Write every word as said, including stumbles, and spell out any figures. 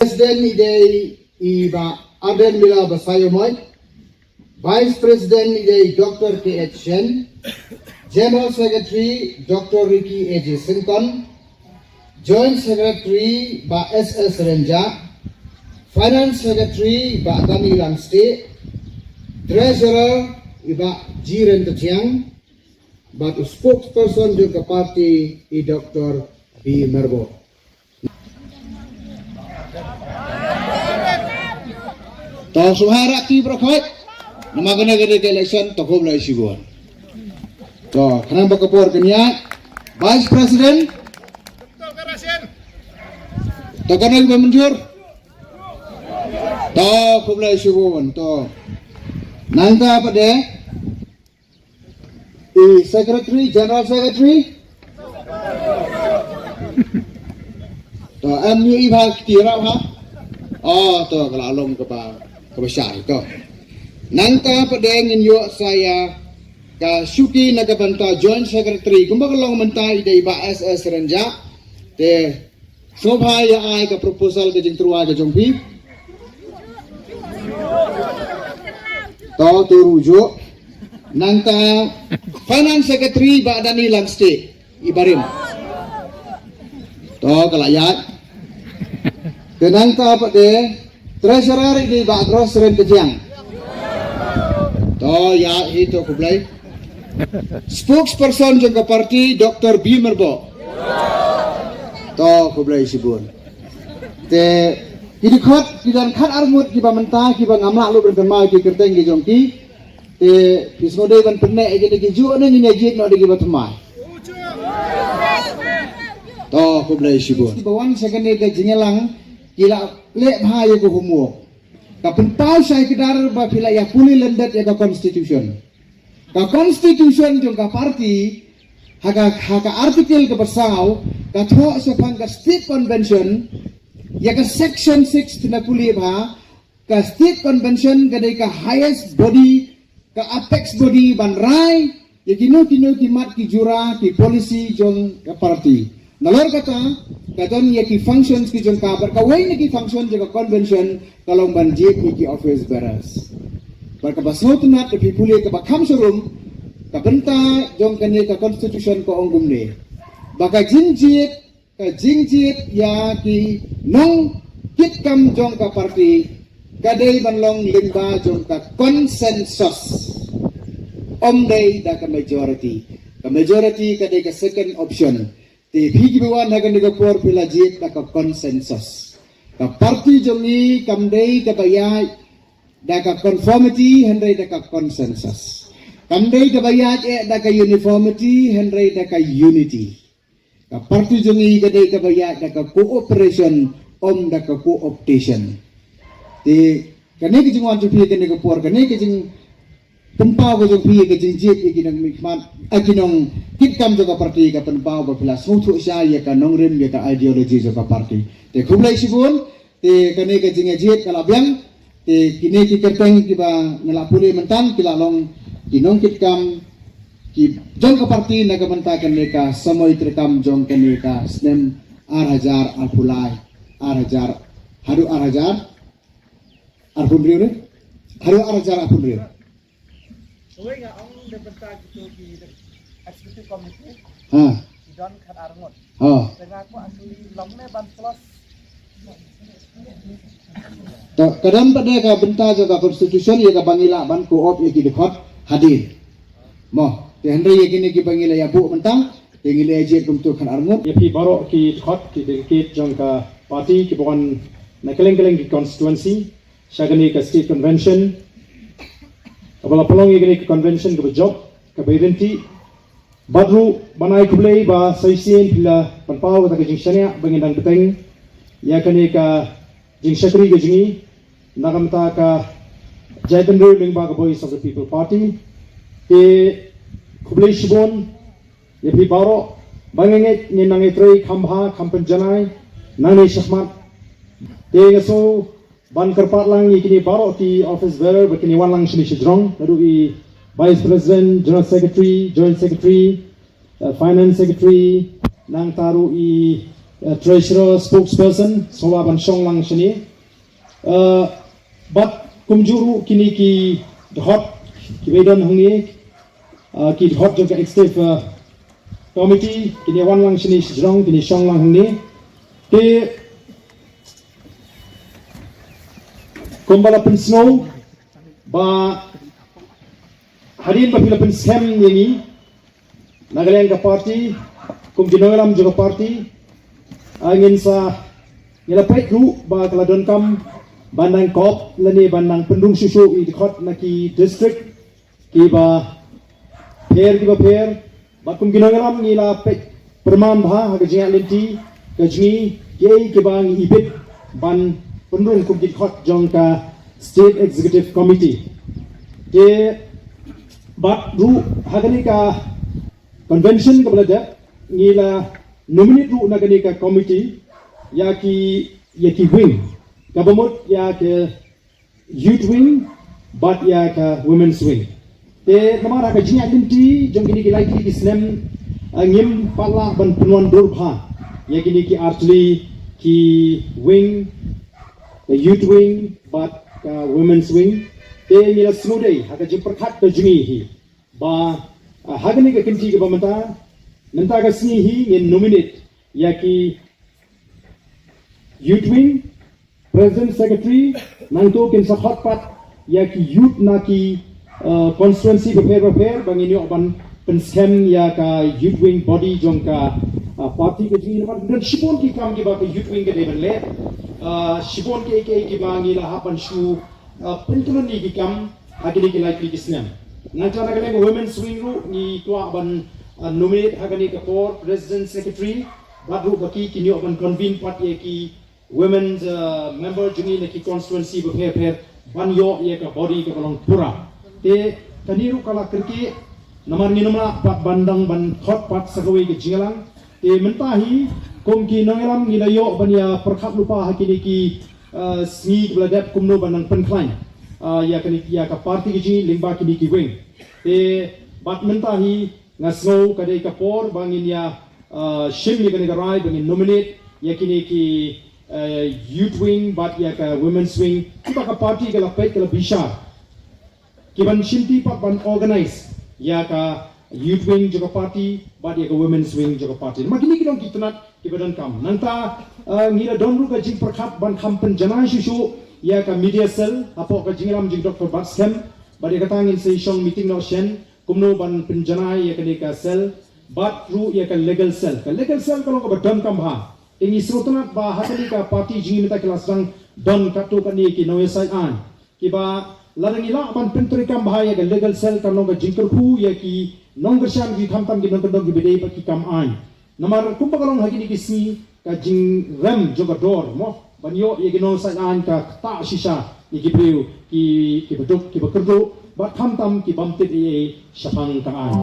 President i dei i Bah Ardent Miller Basaiawmoit. Vice President i dei Doctor K H Shen. General Secretary Doctor Ricky A J Syngkon. Joint Secretary Bah S S Rynjah. Finance Secretary Bah Danny Langstieh. Treasurer i Bah G Ryntathiang. Bad u spokesperson jong ka party i Doctor B Myrboh. To sngewbha ïa ki baroh khoit. Namar kane ka dei ka election, to khublei shibun. To khnang ba ka por kan ïaid. Vice President. To kane ba mynjur. To khublei shibun. To nangta pat de i Secretary, General Secretary. To em ni i bha kti rap ha. Oh to ka la long kaba kaba shai to. Nangta pat de ngin ïoh sa ïa ka shuki na ka bynta Joint Secretary kumba ka long mynta i dei Bah S S Rynjah. Te sngewbha ïa ai ka proposal ka jingtyrwa ka jong phi. To to rujuk. Nangta Finance Secretary Bah Danny Langstieh i barim. To ka la ïaid. Te nangta pat de Treasurer i dei Bah Gross Ryntathiang. To ïaid hi to khublei. Spokesperson jong ka party Doctor B Myrboh. To khublei shibun. Te ki dkhot ki don khat arngut kiba mynta kiba ngam lah lut ban kynmaw ki kyrteng ki jong ki. Te ki sngewdei ban pynneh ïa kine ki juh ne ngin ïa jied noh da kiba thymmai. To khublei shibun. Kiba wan sha kane ka jingïalang ki la leh bha ïa ka homework. Ka pynpaw shai kdar ba phi la ïa pule lyndet ïa ka constitution. Ka constitution jong ka party ha ka ha ka article kaba saw ka thoh shaphang ka state convention ïa ka section six. Phi na pule bha ka state convention ka dei ka highest body, ka apex body ban rai ïa kino kino ki mat ki jura ki policy jong ka party. Nalor kata ka don ïa ki functions ki jong ka bad kawei na ki function jong ka convention ka long ban jied ïa ki office bearers. Bad kaba sngewtynnat da phi pule kaba kham sharum ka bynta jong kane ka constitution ka ong kumne ba ka jingjied ka jingjied ïa ki nongkitkam jong ka party ka dei ban long lyngba jong ka consensus. Ym dei da ka majority. Ka majority ka dei ka second option. Te phi kiba wan ha kane ka por phi la jied da ka consensus. Ka party jong ngi kam dei kaba ïaid da ka conformity hynrei da ka consensus. Kam dei kaba ïaid eh da ka uniformity hynrei da ka unity. Ka party jong ngi ka dei kaba ïaid da ka cooperation ym da ka co-optation. Te kane ka jingwan jong phi kane ka por kane ka jingpynpaw ka jong phi ka jingjied ïa ki nongmihkhmat ïa ki nongkitkam jong ka party ka pynpaw ba phi la sngewthuh shai ïa ka nongrim ïa ka ideology jong ka party. Te khublei shibun. Te kane ka jingjied ka la biang. Te kine ki kyrteng kiba nga la pule mynta ki la long ki nongkitkam ki jong ka party na ka bynta kane ka samoi treikam jong kane ka snem ar hajar arphew lai, ar hajar haduh ar hajar arphew hynriew ne? Haduh ar hajar arphew hynriew. Kawei nga ong da bynta kito ki executive committee. Ha. Ki don khat ar ngut. Ha. Te nga kwah kylli long ne ban plus. To ka don pat de ka bynta jong ka constitution ïa kaba ngi lah ban co-opt ïa ki dkhot hadien. Mo, te hynrei ïa kine kiba ngi la ïa buh mynta te ngi la ïa jied kumto khat ar ngut. Ïa phi baroh ki dkhot ki delegate jong ka party kiba wan na kylleng kylleng ki constituency sha kane ka state convention kaba la pynlong ïa kane ka convention kaba jop kaba ïaryntih. Bad ruh ban ai khublei ba sa shisien phi la pynpaw kata ka jingshaniah ba ngin dang bteng ïa kane ka jingshakri ka jong ngi na ka bynta ka jaitbynriew lyngba ka Voice of the People Party. Te khublei shibun ïa phi baroh ba nga ngeit ngin nang ïatrei kham bha kham pynjanai nangne shakhmat. Te nga sngew ban kyrpad lang ïa kine baroh ki office bearer ba kin wan lang shane shajrong naduh i Vice President, General Secretary, Joint Secretary, uh, Finance Secretary, nangta ruh i uh, treasurer spokesperson, sngewbha ban shong lang shane. Uh, bad kumjuh ruh kine ki dkhot kiba don hangne, uh, ki dkhot jong ka executive, uh, committee, kine wan lang shane sha jrong, kine shong lang hangne. Te kumba la pynsngew ba hadien ba phi la pynskhem ïa ngi na ka liang ka party, kum ki nongïalam jong ka party, ah, ngin sa, ngi la peit ruh ba ka la donkam ban nang kop lane ban nang pynrung shuh shuh ïa ki dkhot na ki district kiba pher kiba pher. Bad kum ki nongïalam ngi la peit pyrman bha ha ka jingïaid lynti ka jong ngi, kiei kiba ngi ibit ban pynrung kum ki dkhot jong ka State Executive Committee. Te bad ruh ha kane ka convention kaba la dep, ngi la nominate ruh na kane ka committee ïa ki, ïa ki wing, kaba mut ïa ka youth wing bad ïa ka women's wing. Te namar ha ka jingïaid lynti jong kine ki lai tylli ki snem, ah, ngim pat lah ban pynwandur bha ïa kine ki artylli ki wing, ka youth wing bad ka women's wing. Te ngi la sngewdei ha ka jingpyrkhat ka jong ngi hi ba, ah, ha kane ka kynti kaba mynta, mynta ka sngi hi ngin nominate ïa ki youth wing, president, secretary, nangta kin sa khot pat ïa ki youth na ki, uh, constituency bapher bapher ba ngin ïoh ban pynskhem ïa ka youth wing body jong ka, uh, party ka jong ngi. Namar don shibun ki kam kiba ka youth wing ka dei ban leh, uh, shibun kiei kiei kiba ngi la hap ban shu, uh, pynkhlaiñ ïa ki kam ha kine ki lai tylli ki snem. Nangta na ka liang women's wing ruh ngi kwah ban, uh, nominate ha kane ka por president, secretary, bad ruh ba ki kin ïoh ban convene pat ïa ki women's, uh, member jong ngi na ki constituency bapher bapher ban ïoh ïa ka body kaba long pura. Te kane ruh ka la kyrkieh namar ngim lah pat ban dang ban khot pat sa kawei ka jingïalang. Te mynta hi kum ki nongïalam ngi la ïoh ban ïa pyrkhat lypa ha kine ki, uh, sngi kiba la dep kumno ban nang pynkhlaiñ, uh, ïa kane, ïa ka party ka jong ngi lyngba kine ki wing. Te bad mynta hi nga sngew ka dei ka por ba ngin ïa, uh, shim ïa kane ka rai ba ngin nominate ïa kine ki, uh, youth wing bad ïa ka women's wing kiba ka party ka la peit ka la bishar, kiban shimti pat ban organize ïa ka youth wing jong ka party bad ïa ka women's wing jong ka party. Namar kine ki long ki tnat kiba donkam. Nangta, uh, ngi la don ruh ka jingpyrkhat ban kham pynjanai shuh shuh ïa ka media cell hapoh ka jingïalam jong Doctor Batskhem. Bad ïa kata ngin sa ïashong meeting noh shen kumno ban pynjanai ïa kane ka cell bad ruh ïa ka legal cell. Ka legal cell ka long kaba donkam bha. Te ngi sngewtynnat ba ha kane ka party jong ngi mynta ki la sdang don katto katne ki nongïasaid aiñ kiba lada ngi lah ban pyntreikam bha ïa ka legal cell kan long ka jingkyrkhu ïa ki nongkyrshan, ki khamtam ki nongkyndong kiba dei bad ki kam aiñ. Namar kumba ka long ha kine ki sngi ka jingrem jong ka dor mo ban ïoh ïa ki nongïasaid aiñ ka ktah shisha ïa ki briew ki, kiba duk kiba kyrduh bad khamtam ki bym tip ei ei shaphang ka aiñ.